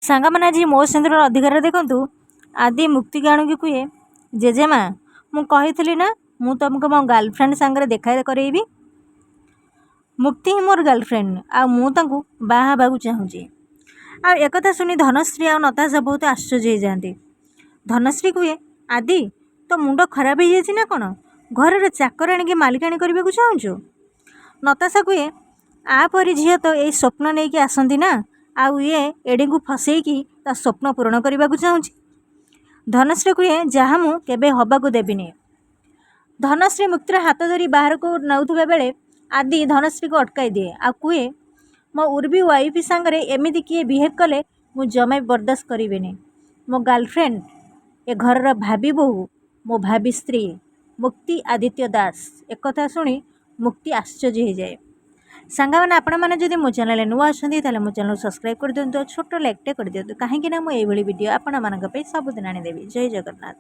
ସାଙ୍ଗମାନେ, ଆଜି ମୋ ସିନ୍ଦୁରର ଅଧିକାର ଦେଖନ୍ତୁ। ଆଦି ମୁକ୍ତିକି ଆଣିକି କୁହେ, ଜେଜେମା, ମୁଁ କହିଥିଲି ନା ମୁଁ ତୁମକୁ ମୋ ଗାର୍ଲଫ୍ରେଣ୍ଡ ସାଙ୍ଗରେ ଦେଖା କରେଇବି। ମୁକ୍ତି ହିଁ ମୋର ଗାର୍ଲଫ୍ରେଣ୍ଡ ଆଉ ମୁଁ ତାଙ୍କୁ ବାହା ହେବାକୁ ଚାହୁଁଛି। ଆଉ ଏକଥା ଶୁଣି ଧନଶ୍ରୀ ଆଉ ନତାଶା ବହୁତ ଆଶ୍ଚର୍ଯ୍ୟ ହେଇଯାଆନ୍ତି। ଧନଶ୍ରୀ କୁହେ, ଆଦି, ତୋ ମୁଣ୍ଡ ଖରାପ ହେଇଯାଇଛି ନା କ'ଣ? ଘରର ଚାକରାଣିକି ମାଲିକାଣୀ କରିବାକୁ ଚାହୁଁଛୁ? ନତାଶା କୁହେ, ଆ ପରି ଝିଅ ତ ଏଇ ସ୍ୱପ୍ନ ନେଇକି ଆସନ୍ତି ନା, ଆଉ ଇଏ ଏଡ଼ିଙ୍କୁ ଫସେଇକି ତା ସ୍ୱପ୍ନ ପୂରଣ କରିବାକୁ ଚାହୁଁଛି। ଧନଶ୍ରୀ କୁହେ, ଯାହା ମୁଁ କେବେ ହେବାକୁ ଦେବିନି। ଧନଶ୍ରୀ ମୁକ୍ତିର ହାତ ଧରି ବାହାରକୁ ନେଉଥିବା ବେଳେ ଆଦି ଧନଶ୍ରୀକୁ ଅଟକାଇ ଦିଏ ଆଉ କୁହେ, ମୋ ଉର୍ବି ୱାଇଫ୍ ସାଙ୍ଗରେ ଏମିତି କିଏ ବିହେଭ୍ କଲେ ମୁଁ ଜମା ବି ବରଦାସ୍ତ କରିବିନି। ମୋ ଗାର୍ଲଫ୍ରେଣ୍ଡ, ଏ ଘରର ଭାବି ବୋହୂ, ମୋ ଭାବି ସ୍ତ୍ରୀ ମୁକ୍ତି ଆଦିତ୍ୟ ଦାସ। ଏକଥା ଶୁଣି ମୁକ୍ତି ଆଶ୍ଚର୍ଯ୍ୟ ହେଇଯାଏ। ସାଙ୍ଗମାନେ, ଆପଣମାନେ ଯଦି ମୋ ଚ୍ୟାନେଲରେ ନୂଆ ଅଛନ୍ତି, ତାହେଲେ ମୋ ଚ୍ୟାନେଲକୁ ସବସ୍କ୍ରାଇବ୍ କରିଦିଅନ୍ତୁ ଆଉ ଛୋଟ ଲାଇକ୍ଟେ କରିଦିଅନ୍ତୁ, କାହିଁକିନା ମୁଁ ଏଇଭଳି ଭିଡ଼ିଓ ଆପଣମାନଙ୍କ ପାଇଁ ସବୁଦିନ ଆଣିଦେବି। ଜୟ ଜଗନ୍ନାଥ।